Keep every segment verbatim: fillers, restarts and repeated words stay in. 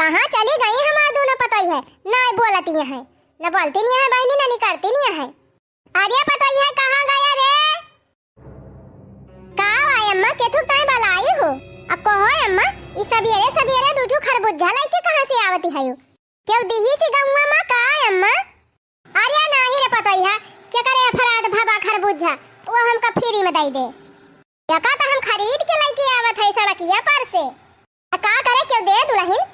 कहाँ चली गई हमार दूनो पतोहिया? नाहीं बोलती हैं, न बोलती नहीं है बहिनी, न निकरती नहीं है। अरे पतोहिया, कहाँ गया रे? का आय अम्मा, केथू ताई बलाई हो? अब कहो अम्मा, ई सबेरे सबेरे दुइ ठू खरबुज्झा लइके कहाँ से आवती है? केहू दिही सी गौवा मा का अम्मा? अरे नाहीं रे पतोहिया, केकरे अफराध भवा खरबुज्झा, वो हमका फ्री में दइ दे। एका त हम खरीद के लइके आवत है सड़किया पर से। आ का करे, केहू दे दुलहिन?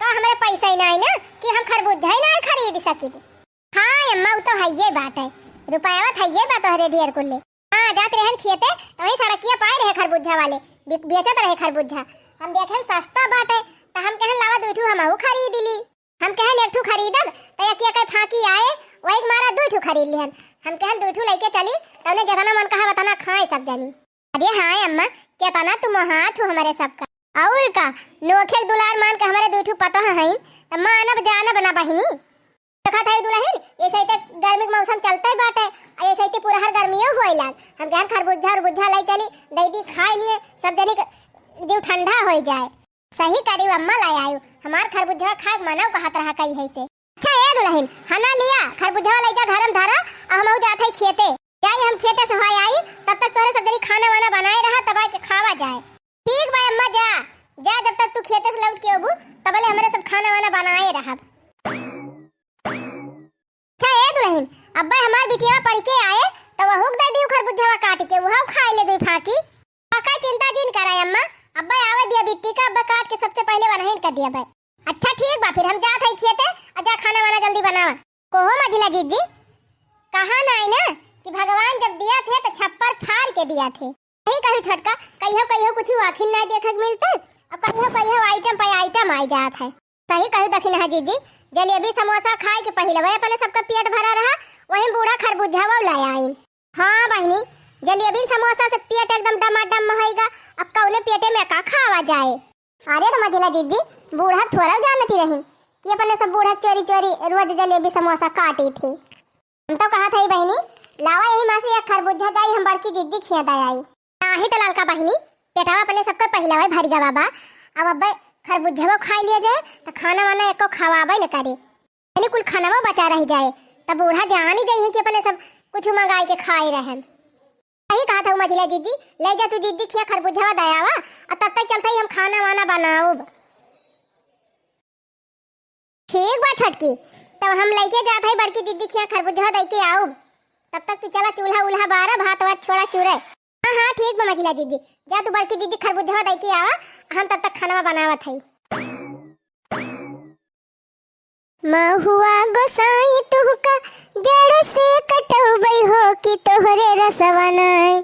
का हमरे पैसा ही नाहीं ना कि हम खरबुज्झा ही नाहीं खरीद सकित। हाँ अम्मा, उ तो हइये बाटे, रुपयावा त हइये बा तोहरे ढेर कुल्ले। हाँ, जात रहन खेते, त वहीं सड़किया पाए रहे खरबुज्झा वाले, बे-, बेचत रहे खरबुज्झा। हम देखेन सस्ता बाटे, त हम कहन लावा दुइ ठू हमहू खरीद ली। हम कहन एक ठू खरीदब, त एक एक फाकी आए, वही मारा दुइ ठू खरीद लिहन। हम कहन दुइ ठू लइके चली, तउने जेतना मन कहा वतना खाए सब जनी। अरे हाँ अम्मा, केतना तू मोहात हो हमरे सबका। अउर का, नोखे दुलार मान के हमरे दुइ ठू पतोह हइन, त मानब जानब ना बहिनी। देखत हई दुलहिन, ऐसे ते गर्मी के मौसम चलते बाटे, आ ऐसे ते पुरहर गर्मियो होए लाग। हम कहन खरबुज्झा उरबुज्झा लइ चली, दइ दी खाए लिए, सब जनी के जीव ठंडा होइ जाए। सही करिउ अम्मा, लइ आइउ। हमार खरबुज्झा खाए के मनउ कहत रहा कहिए से। अच्छा ए दुलहिन, हना लिया, खरबुज्झा लइ जा घर में धरा, आ हमहू जात हई खेते। जाई हम खेते से होए आई, तब तक तोहरे सब जनी खाना वाना बनाए रहा, तब आके खावा जाए। ठीक बा अम्मा, जा, जा, जब तक तू खेते से लौट के अबू, तबले हमरे सब खाना वाना बनाए रहब। अच्छा ए दुलहिन, अब्बे हमार बिटिया पढ़ के आए, त वहू के दइ दियो खरबुज्झवा काट के, वहू खाए ले दुइ फाकी। का चिंता जिन करा अम्मा, अब्बे आवे दिया बिट्टी का, अब्बे काट के सबसे पहिले वनहिन कर दिया बे। अच्छा ठीक बा, फिर हम जात हई खेते, आ जा खाना वाना जल्दी बनावा। कहो मझिला जिज्जी, कहा नाई ना कि भगवान जब दिया थे त छप्पर फार के दिया थे। यही कही छोटका, कहियो कहियो कुछ आँखिन नाई देखे के मिलते, अब कहियो कहियो आइटम पे आइटम आई जात है। सही कहू दखिनहा जिज्जी, जलेबी समोसा खाए के पहिले वही अपने सबका पेट भरा रहा, वही बूढ़ा खरबूजा वो लाए आइन। हाँ बहिनी, जलेबी समोसा से पेट एकदम डमाडम होइगा, अब कौने पेटे में का खावा जाए। अरे तो मझिला दीदी, बूढ़ा थोड़ा जानती रही कि अपने सब बूढ़ा चोरी चोरी रोज जलेबी समोसा काटी थी। हम तो कहा था ही बहिनी, लावा यही माँ से एक खरबूजा जाई, हम बड़की जिज्जी खिया दे आई। नाही तो ललका बहिनी, पेटवा अपने सबका पहिलवा भर गवा बा, अब अब्बे खरबूजवा खाई लिया जाए तो खाना वाना एको खवाबे न करे। यानी कुल खानवा बचा रह जाए, तब बूढ़ा जान ही जाई कि अपने सब कुछ मंगाई के खाए रहन। सही कहा था मझिला दीदी, ले जा तू दीदी खिया खरबूजवा दयावा, और तब तक चलता ही हम खाना वाना बनाऊब। ठीक बा छोटकी, तब हम लेके जात हई बड़की दीदी खिया खरबूजवा दे के आऊब। तब तक तू चला चूल्हा उल्हा बारा, भात वात छोड़ा चूरे। हाँ हाँ ठीक बा मझिला दीदी, जा तू बड़की दीदी खरबूजवा दे के आवा, हम तब तक खाना बनावत हई। महुआ गोसाई तुहका जड़ से कटउबै हो कि तोहरे रसवा नाय।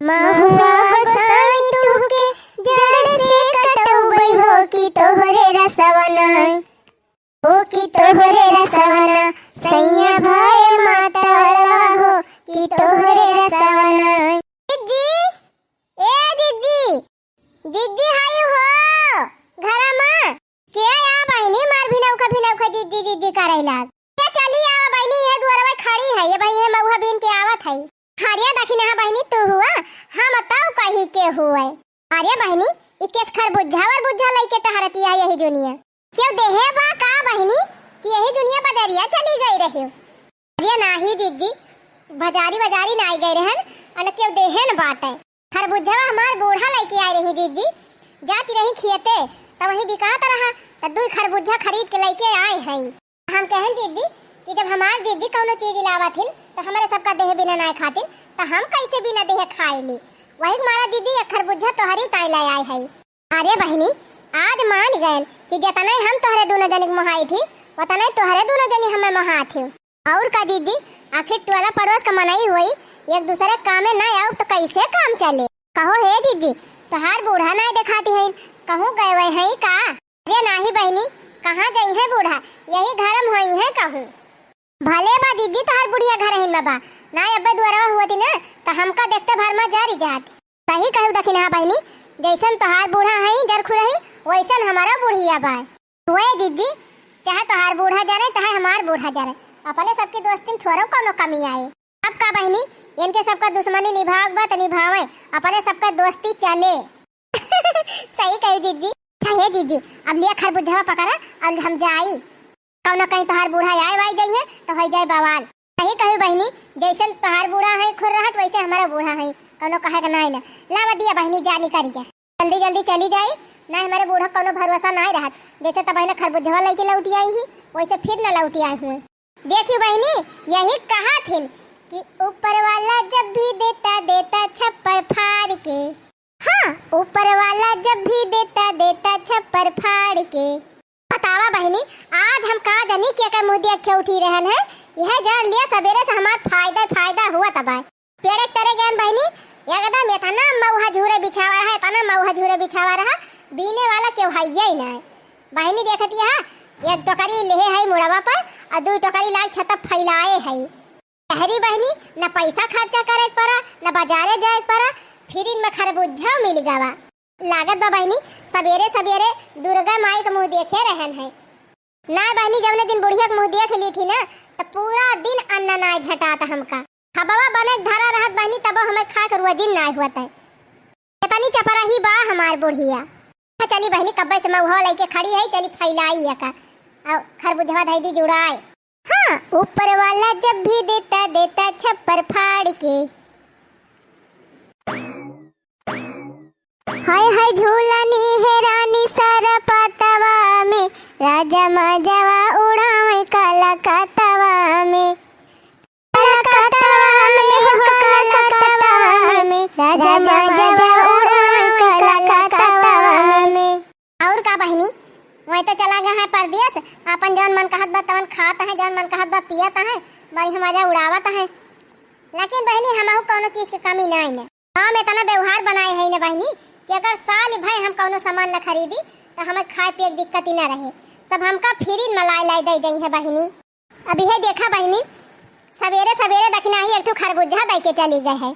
महुआ गोसाई तुहके जड़ से कटउबै हो कि तोहरे रसवा नाय। हो कि तोहरे रसवा ना, सैया भए मातलवा हो कि तोहरे रसवा नाय। जिज्जी, ए जिज्जी, जिज्जी हाय हो, घरा मा? के आ बहिनी, मार भिनौखा भिनौखा जिज्जी जिज्जी करइ लाग। के चली आवा बहिनी, इहे दुअरवा खड़ी है, ये भाई, ये महुआ बीन के आवत है। हरिया दखिनहा बहिनी तू हुआ, हम तउ कही के हुए। अरे बहिनी, ई केस खरबूजा वरबूजा लइके टहरतिया यही जुनिया। केहू देहे बा का बहिनी कि यही जुनिया बजरिया चली गई रही? अरे नाही जिज्जी, बजारी बजारी नाई गए रहन, अन केहू देहे न बाटे। खरबूजवा हमार बूढ़ा लइके आए रही जिज्जी, जाती रही खियते, त वहीं बिकात रहा, त दुई खरबूजा खरीद के लइके आए हई। हम कहन जिज्जी कि जब हमार जिज्जी कौनो चीज लावत हिन, त हमरे सबका देहे बिना नाई खातिन, त हम कैसे बिना देहे खाए ली? वही मारा जिज्जी एक खरबूजा तोहरी ताई ले आए हई। अरे बहिनी, आज मान गयन कि जतने हम तोहरे दुनो जनी के मोहाई थी, वतने तोहरे दुनो जनी हमें मोहात ही। और का जिज्जी, आखिर टोला पड़ोस का मनई होई, एक दूसरे के कामे ना आउब तो कैसे काम चले? कहो हे जिज्जी, तोहार बूढ़ा नाय देखाती हईन, कहूँ गए हुए हैं का? अरे नाही बहिनी, कहाँ गई है बूढ़ा, यही घर में होई है कहूँ। भले बा जिज्जी, तोहार बुढ़िया घर ही में बा, नाय अब्बे दुआरवा हुआ थी ना, तो हमका देखते भर में जरी जात। सही कहू दखिनहा बहिनी, जैसन तोहार बूढ़ा हई जरखुरही, वैसन हमारा बुढ़िया बा। हुए जिज्जी, चाहे तोहार बूढ़ा जरे, चाहे हमार बूढ़ा जरे, अपने सबके दोस्तिन थोड़ो कौनो कमी आए। अब का बहिनी, इनके सबका दुश्मनी निभावक बा त निभावे, अपने सबका दोस्ती चले। सही कही जिज्जी, हे जीजी, अब लिया खरबुजवा पकड़ा और हम जाई। कौनो कहीं तोहार बूढ़ा आए वाई जाइए तो होइ जाए बवाल। सही कही बहिनी, जैसे तोहार बूढ़ा है खुरहट, वैसे हमारा बूढ़ा है, कौनो कहे का नाई ना। लावा दिया बहिनी, जा निकल जा, जल्दी जल्दी चली जाई, ना हमारे बूढ़ा कौनो भरोसा नाई रहत। जैसे तब बहिनी खरबुजवा लेके लौटी आई ही, वैसे फिर ना लौटी आई हुए। देखी बहिनी, यही कहा थिन कि ऊपर वाला जब भी देता, देता छप्पर फाड़ के। हाँ, ऊपर वाला जब भी देता, देता छप्पर फाड़ के। बतावा बहिनी, आज हम का जानी के के मुँह देख के उठी रहन है। यह जान लिया, सबेरे से हमार फायदा ही फायदा हुआ तबाय। पेड़े के तरे गयन बहिनी, एकदम इतना मऊहा झूरे बिछावा रहा, इतना मऊहा झूरे बिछावा रहा, बीने वाला केहू हइये ही ना। बहिनी देखती है, एक टोकरी लेहे है मुड़वा पर और दू टोकरी लाग छत फैलाए है। अरे बहिनी, न पैसा खर्चा करे के पड़ा, न बाजारे जाए के पड़ा, फिर इनमें खरबूजा मिल गवा। लागत बा बहिनी, सबेरे सबेरे दुर्गा माई के मुँह देखे रहन है। ना बहिनी, जौने दिन बुढ़िया के मुँह देख ली थी ना, त पूरा दिन अन्न नाय भेटात हमका। खबवा बने के धरा रहत बहिनी, तबो हमें खाए के रोजिन नाय हुआ तय। इतनी चपराही बा हमार बुढ़िया। अच्छा चली बहिनी, कब्बे से मऊहा लेके खड़ी है, चली फैलाई एका। और खरबूजवा धई दी जुड़ाए। हाँ, ऊपर वाला जब भी देता, देता छप्पर फाड़ के। हाय हाय झूलनी है रानी सारा पातवा में, राजा मजवा उड़ावे कलकतवा में। कलकतवा में हो, कलकतवा में, राजा मजवा उड़ावे कलकतवा में। और का बहिनी, वहीं तो चला गया है परदेस, अपन जौन मन कहत बा तवन खात है, जौन मन कहत बा पियत है, बढ़िया मजा उड़ावत है। लेकिन बहिनी, हमहू कौनो चीज के कमी नाई ने। गाँव में इतना व्यवहार बनाए है ने बहिनी कि अगर साल भर हम कौनो सामान न खरीदी तो हमें खाए पिए के दिक्कत ही न रहे, सब हमका फ्री में लाई लाई दे दई है बहिनी। अब यह देखा बहिनी, सवेरे सवेरे दखिनाही एक ठो खरबूजा दे के चली गए है।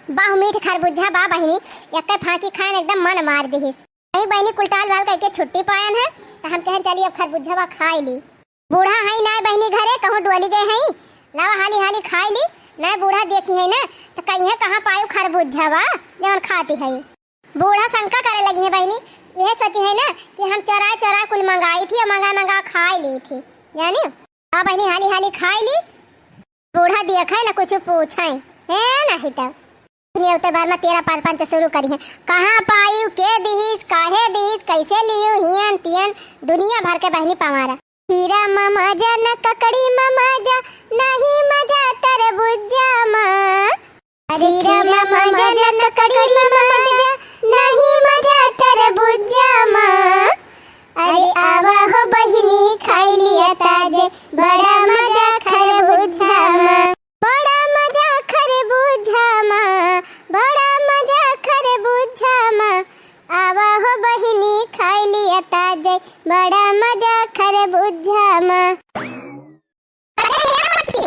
बहु मीठ खरबूजा बा बहिनी, एक फांकी खाए एकदम मन मार दिहिस। नहीं बहिनी, कुल टाल वाल करके छुट्टी पायन है, तो हम कहन चली अब खरबूजवा खाए ली। बूढ़ा है ना बहिनी घरे, कहूँ डोली गए हैं, लावा हाली हाली खाए ली, ना बूढ़ा देखी है ना, तो कही है कहाँ पायू खरबूजवा जवन खाती है। बूढ़ा शंका करे लगी है बहिनी, यह सोची है ना कि हम चोरा चोरा कुल मंगाई थी और मंगा मंगा खाए ली थी, जानी। हाँ बहिनी, हाली हाली खाए ली, बूढ़ा देखे न कुछ पूछे, है नहीं तो। नेवते भर में तेरह परपंच शुरू करी है। कहाँ पायू, के दिहिस, काहे दिहिस, कैसे लियू, हियन तियन, दुनिया भर के बहिनी पवारा। खीरा में मजा न, ककड़ी में मजा, नहीं मजा तरबुज्जा में। अरे खीरा में मजा न, ककड़ी में मजा, नहीं मजा तरबुज्जा में। अरे आवा हो बहिनी, खाई लिया ताजे, बड़ा मजा खरबूजा मा, बड़ा मजा खरबूजा मा, बड़ा मजा खरबूजा मा। आवा हो बहिनी, खाई लिया ताजे, बड़ा मजा खरबूजा मा। अरे हे मटकी,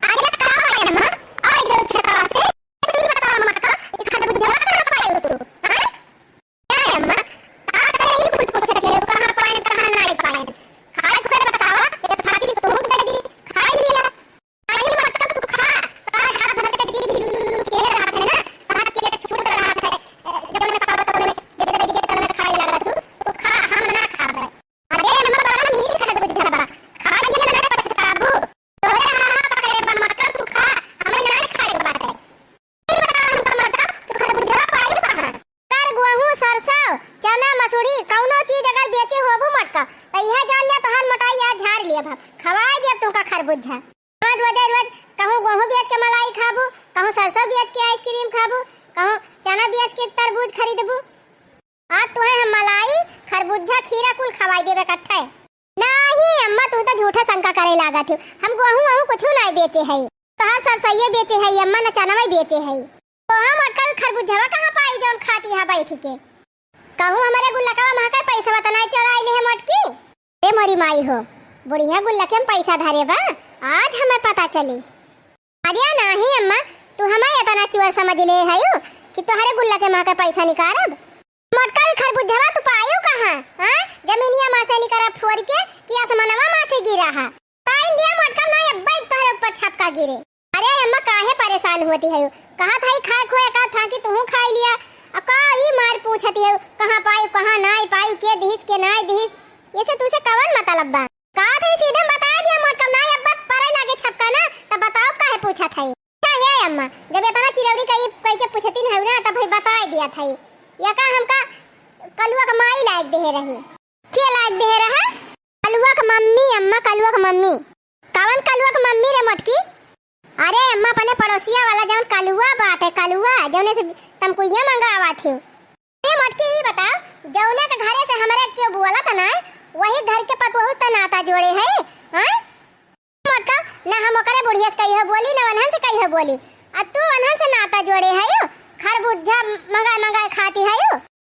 आज का पाए अम्मा? आज दो छकावा से, तू ही बतावा मटका, ई खरबूजवा कहाँ पाए हो तू? हाँ? क्या है अम्मा? का करे ई कुल पूछत है, कहाँ पाए, कहाँ नाई पाए? खाए के फिर बतावा, ये फाकी तू दे दी, खाई लिया। आई मटका तू खा, तोहरे हाथ भर के दीदी भी लुलु लुलु के रहत है ना, तोहरा पेट छोट रहत है, जब मैं पावा तो मैं दे दे दे के तब मैं खाए लगा तू, तू खा, हम ना खाबे। अरे, मम्मा, बड़ा मीठ खरबूजा बा। खा लिए ना, पछताबू। तोहरे हाथ पकड़े बा, मटका तू खा, हमें नाई खाए के बाटे। ई बता हमका मटका, तू खरबूजा पाई कहाँ? कर, गेहूं, सरसों, चना, मसूरी, कौनो चीज अगर बेचे होबू मटका, त इहे जान लिया तोहार मोटाई आज झाड़ लिया हम। खवाई देब तुमका खरबूजा। रोज, रोजे रोज कहूँ गेहूं बेच के मलाई खाबू, कहूँ सरसों बेच के आइसक्रीम खाबू, कहूँ चना बेच के तरबूज खरीदबू। आज तुहे हम मलाई, खरबूजा, खीरा कुल खवाई देबे इकट्ठे। नाही अम्मा, तू तो झूठा शंका करे लागत हो। हम गेहूं वहूं कुछू नाई बेचे हई। तोहार सरसइये बेचे हई अम्मा, न चनवे बेचे हई। तोहा मोटका खरबूजवा कहाँ पाई जौन खाती हा बैठ के? कहूँ हमरे गुल्लकवा महका पैसवा त नाई चोराई ले है मोटकी? ए मोरी माई हो, बुढ़िया गुल्लके में पैसा धरे बा, आज हमें पता चली। अरे नाही अम्मा, तू हमें इतना चोर समझ ले हयू कि तोहरे गुल्लके महका पैसा निकारब? मोटका भी खरबूजवा तू पायो कहाँ? हाँ? जमीनिया मा से निकरा फोड़ के कि आसमानवा मा से गिरा हा? पाइन दिया मोटका, ना अब्बे तोहरे ऊपर छपका गिरे। अरे अम्मा, काहे परेशान होती है? कहा था ही खाए खोए का फांकी तू खाई लिया। अब का ई मार पूछती है, कहाँ पाई, कहाँ ना? बताइ दिया था। यका हमका कलुआ क माई लाइक देहे रही। के लाइक देहे रहा? कलुआ क मम्मी अम्मा, कलुआ क मम्मी। कवन कलुआ क मम्मी रे मोटकी? अरे अम्मा, अपने पड़ोसिया वाला जौन कलुआ बाटे, कलुआ, जौने से तमकुइया मंगावा थी। अरे मोटकी, ई बताओ, जौने के घरे से हमरे केहू बोलत ना, वही घर के पतोहू से नाता जोड़े है, हाँ? मोटका, ना हम ओकरे बुढ़िया से कहियो बोली, ना वनहन से कहियो बोली। आ तू वनहन से नाता जोड़े है, खरबूजा मंगाए मंगाए खाती है।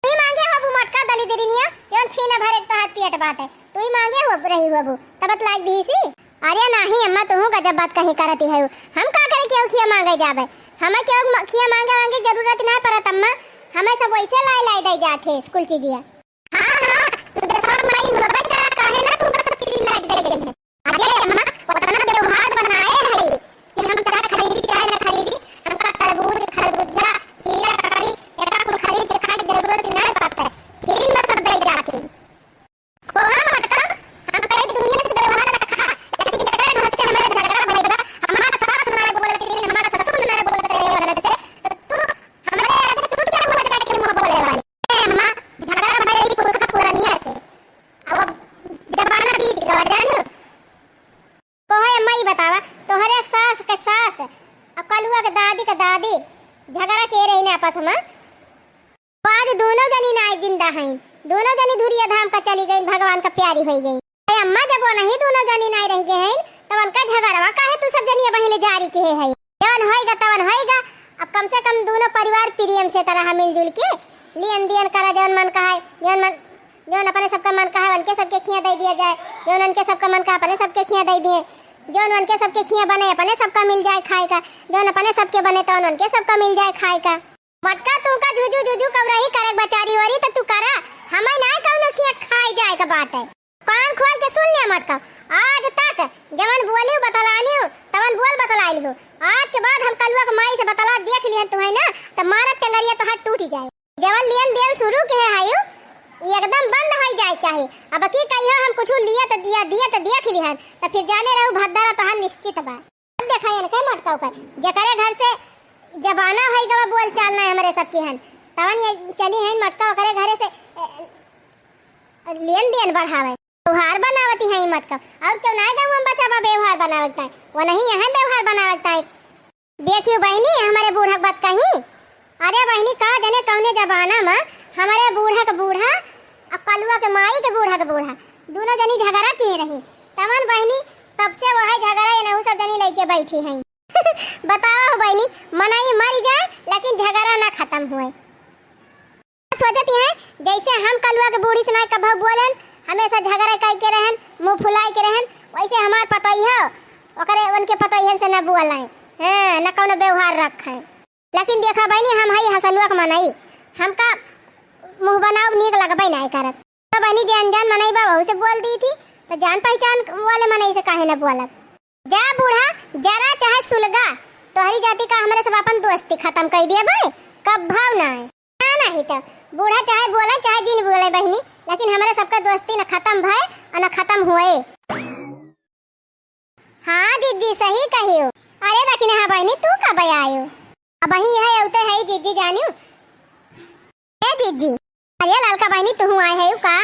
तू ही मांगे होबू मोटका दलिद्रिनिया, जौन छीना भरे के तोहार पेट बाटे। तू ही मांगे हो रही होबू, तब बतलाइ दीसी। अरे नाही अम्मा, तुहू गजब बात कहीं करती है। हम का करे केहू खिया मांगे जाबे? हमें केहू म-, खिया मांगे मांगे जरूरत ना पड़त अम्मा, हमें सब वैसे लाई लाई दे जात है कुल चीजिया। हाँ, हाँ, तू दसवा माई होबे करा, काहे ना तुमका सब चीज लाई दे गई है। अरे अम्मा, उतना व्यवहार बनाए है कि हम चाहे खरीदी चाहे ना खरीदी, हमका तरबूज, खरबूजा, खीरा, ककड़ी, एका कुल खरीद के खाए के जरूरत ना पड़ता है, फ्री में सब दे जाती। कोहा मटका, हम कहे दुनिया से व्यवहार रखा, लेकिन जेकरे घर से हमारे झगड़ा भइल बा, हमार सास ना बोलत रही, हमार ससुर ना बोलत रहे ओकरे से, तो तू हमारे आगे तू क्या बोल जाके मुंह बोले वाली? ए अम्मा, झगड़ा भइल रही पुरखा पुरानिया से, अब जमाना बीत गवा जानियो। कोहे अम्मा ई बतावा, तोहरे सास के सास और कलुआ के दादी के दादी झगड़ा के रही ना आपस में? आज दोनों जनी नाई जिंदा हईन, दोनों जनी धुरिया धाम का चली गईन, भगवान का प्यारी होई गईन। अरे अम्मा, जब वो नहीं दोनों जनी नाई रह गए हईन, तब उनका झगड़वा काहे तू सब जनी बहिले जारी के है? जवन होएगा तवन होएगा। अब कम से कम दोनों परिवार प्रेम से तरह मिलजुल के लेन देन करा, जवन मन कहा है, जवन मन, जवन अपने सबका मन कहा है, उनके सबके खिया दे दिया जाए, जवन उनके सबका मन कहा, अपने सबके खिया दे दिए, जवन उनके सबके खिया बने, अपने सबका मिल जाए खाए का, जवन अपने सबके बने, तवन उनके सबका मिल जाए खाए का। मटका, तुमका झुझु झुझु कौरही करे के बचारी ओरी त तू करा, हमें ना कौनो खिया खाए जाए के बाटे। कान खोल के सुन ले मटका, आज तक जवन बोलियो बतलानियो, तवन बोल बतलाइल हो। आज के बाद हम कलुआ के माई से बतला देख लिहन तुहै ना, त मारब टंगरिया तोहार टूट जाए। जवन लेन देन शुरू के है हायो, ई एकदम बंद होई जाए चाहे। अब की कहियो हम कुछ लिए त दिया, दिए त देख लिहन, त फिर जाने रहू भद्दरा तोहार निश्चित बा। अब देखाई इनके मटका ऊपर, जेकरे घर से जमाना होई गवा बोल चाल ना हमरे सबके हन, तवन ये चली हैं मटका ओकरे घरे से, ए, लेन देन बढ़ावे। व्यवहार बनावती हैं मटका, और क्यों ना गाँव में बचा बा व्यवहार बनावे के ताई, वो नहीं यहाँ व्यवहार बनावे के ताई। देखियो बहिनी, हमरे बूढ़ा के बात कही। अरे बहिनी, का जने कौने जमाना में हमरे बूढ़ा के बूढ़ा आ कलुआ के माई के बूढ़ा के बूढ़ा दोनों जनी झगड़ा किए रही। तमन बहिनी, तब से वह झगड़ा एनहू सब जनी लइके बैठी हैं। बतावा हो बहिनी, मनई मर जाए लेकिन झगड़ा ना खत्म हुए। सोचती हैं, जैसे हम कलुआ के बूढ़ी से ना कभो बोलन, हमेशा झगड़ा करके रहन, मुंह फुलाए के रहन, वैसे हमार पतोहियो ओकरे उनके पतोहियन से ना बोलें, हाँ, ना कौनो व्यवहार रखें। लेकिन देखा बहिनी, हम हई हसलुआ के मनई, हमका मुंह बनाव नीक लगबे नाय करत। तो बहिनी, जे अनजान मनई बा, वहू से बोल दी थी, तो जान पहचान वाले मनई से काहे ना बोलब? जा बूढ़ा, जरा चाहे सुलगा, तोहरी जाति का हमरे सब अपन दोस्ती खत्म कर दिए भाई, कब भाव ना है। ना, नहीं तो बूढ़ा चाहे बोले, चाहे जिन बोले बहिनी, लेकिन हमरे सबका दोस्ती न खत्म भय और न खत्म हुए। हाँ जिज्जी, सही कहियो। अरे दखिनहा बहिनी, तू कब आयो? अबहीं यह अउते है जिज्जी जानियो। ए जिज्जी, अरे ललका बहिनी, तुहू आए है का?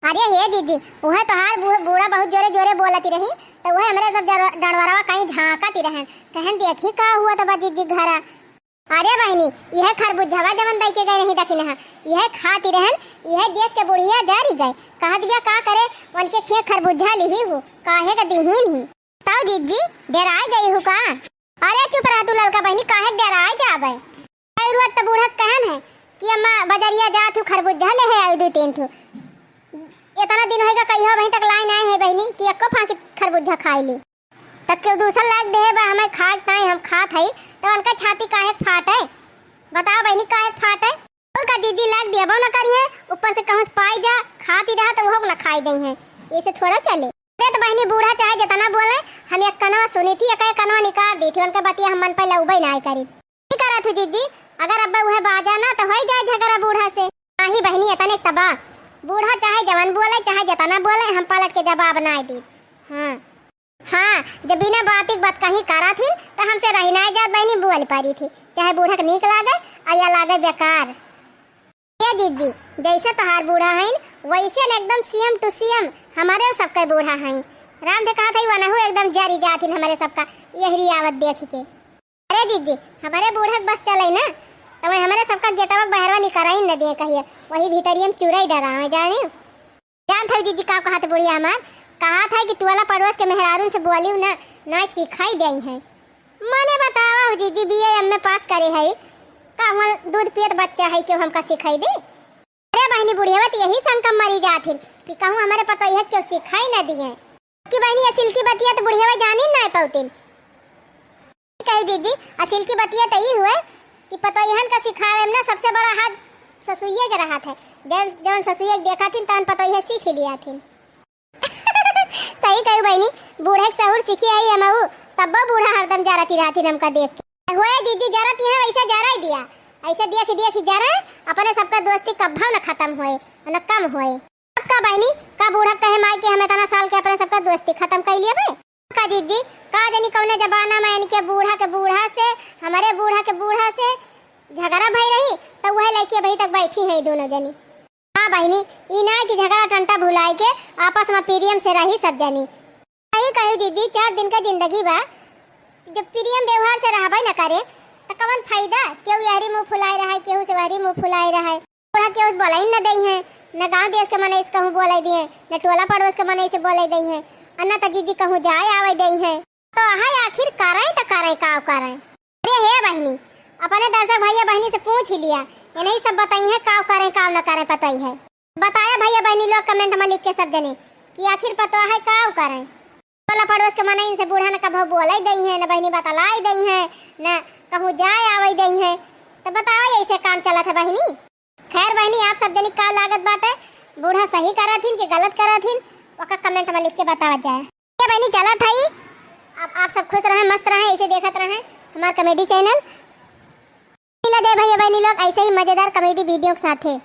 अरे हे जिज्जी, उहे तोहार बू-, बूढ़ा बहुत जोरे जोरे बोलती रही, तो उहे हमरे सब जर-, डंडवरवा कहीं झांकती रहन, कहन देखी का हुआ तबा जिज्जी घरा। अरे बहिनी, इहे खरबुजवा जवन दई के गए रही दखिनहा, इहे खाती रहन, इहे देख के बुढ़िया जारी गए। कहत बिया का करे, उनके खिया खरबुजा लिही हूँ, काहे का दिहीन ही। तब जिज्जी डेराय गई हूँ का? अरे चुप रह तू ललका बहिनी, काहे डेराय जाबे? और रोज तो बूढ़ा से कहन है कि अम्मा बजरिया जात हूँ, खरबुजा ले है आई दू तीन ठू। इतना दिन होइगा कहियो अबहीं तक लाइन आए है बहिनी कि एको फांकी खरबुजा खाई ली। त केहू दूसर लाइक देहे बा हमें खाए के ताई हम खात हई, त उनका छाती काहे के फाटे? बताओ बहिनी, काहे के फाटे? और का जीजी लाइक देबो न करिहे, ऊपर से कहूँ से पाई जा, खाती रहा त उहो न खाई दई है, ऐसे थोड़ा चले। अरे त बहिनी, बूढ़ा चाहे जितना बोले, हम एक कनवा सुनी थी, एक कनवा निकाल दी थी, उनके बतिया हम मन पे लउबे ना करी। की करत हूँ जीजी, अगर अब उहे बाजा ना त होई जाए झगड़ा बूढ़ा से। नाही बहिनी, इतने तबा बूढ़ा चाहे जवन बोले, चाहे जितना बोले, हम पलट के जवाब ना दी। हाँ। हाँ, जब बिना बाती के बात कहीं करा थी, तो हमसे रही ना जात बहिनी, बोल पारी थी। चाहे बूढ़ा के नीक लागे, या लागे बेकार। ए जीजी, जैसे तोहार बूढ़ा हईन, वैसे न एकदम same to same हमरे सबके बूढ़ा हईं। राम दे कहत हई, वनहु एकदम जरी जात हिन हमरे सबका यहरी आवत देख के। अरे जीजी, हमरे बूढ़ा के बस चले ना, तो वही हमरे सबका गेटवा के बहरवा निकरई न दिए कहिए, वही भीतरिये में चुरई डरावे जाने। जानत हई जीजी का कहत बुढ़िया हमार, कहत हई कि टोला पड़ोस के मेहरारून से बोलिउ ना, ना सिखाई देई हैं। मने बतावा हो जीजी, बीए एमए पास करे हई, का हुआ दूध पियत बच्चा हई, केहू हमका सिखाई दे? अरे बहिनी, बुढ़िया तो यही शंका मरी जात हिन कि कहूँ हमरे पतोहिया केहू सिखाई ना दिए। कि बहिनी, असिल की बतिया तो बुढ़िया जानी ना पौतिन। कही जीजी, असिल की बतिया तो ई हुए कि पतोहियन का सिखावे में ना सबसे बड़ा हाथ ससुइये के रहत है। जब जौन ससुइये के देखत हिन, तौन पतोहिया सीख ही लिया थिन। सही कहू बहिनी, बूढ़ा के सहूर सीखी आई हमहू, तब्बो बूढ़ा हरदम जरती रहत हिन हमका देख के। होए जीजी, जरत यहाँ वैसा जराई दिया, ऐसे देख देख जरे, अपने सबका दोस्ती कब्बो न खत्म होए, न कम होए। अब का बहिनी, का बूढ़ा कहे माई कि हम इतना साल के अपने सबका दोस्ती खत्म कर लिए बे? का जीजी, का जानी कौने जमाना में इनके बूढ़ा के बूढ़ा से, हमरे बूढ़ा के बूढ़ा से झगड़ा भई रही, तो वह लइके अभी तक बैठी हैं दोनों जनी। हाँ बहिनी, ई ना कि झगड़ा टंटा भुलाए के आपस में प्रेम से रही सब जनी। सही कहू जीजी, चार दिन का जिंदगी बा, जब प्रेम व्यवहार से रहबे न करे, तो कवन फायदा? केहू यहरी मुँह फुलाए रहे, केहू से वहरी मुँह फुलाए रहे। बूढ़ा केहू से बोलई न देई हैं, न गाँव देश के मनई से कहूँ बोलई दिए, न टोला पड़ोस के मनई से बोलई देई हैं, और न तो जीजी कहूँ जाए आवई देई हैं। तो अहा आखिर करें तो करें, काव करें? अरे हे बहिनी, अपने दर्शक भैया बहिनी से पूछ ही लिया, इन्हीं सब बताई है काव करें, काव न करें, पतोहिया। बताया भैया बहिनी लोग comment में लिख के सब जने कि आखिर पतोहिया काव करें। टोला पड़ोस के मनई से बूढ़ा न कभो बोलई देई हैं, न बहिनी बतलाई देई हैं, न कहूँ जाए आवई देई हैं। तो बतावा, ऐसे काम चलत है बहिनी। खैर बहिनी, आप सब जनी का लागत बाटे, बूढ़ा सही करत हिन कि गलत करत हिन, ओका comment में लिख के बतावत जाए। ये बहिनी चलत हई, आप, आप सब खुश रहें, मस्त रहें, ऐसे देखत रहें हमार comedy channel। मिला दे भैया बहिनी लोग ऐसे ही मजेदार comedy video के साथे।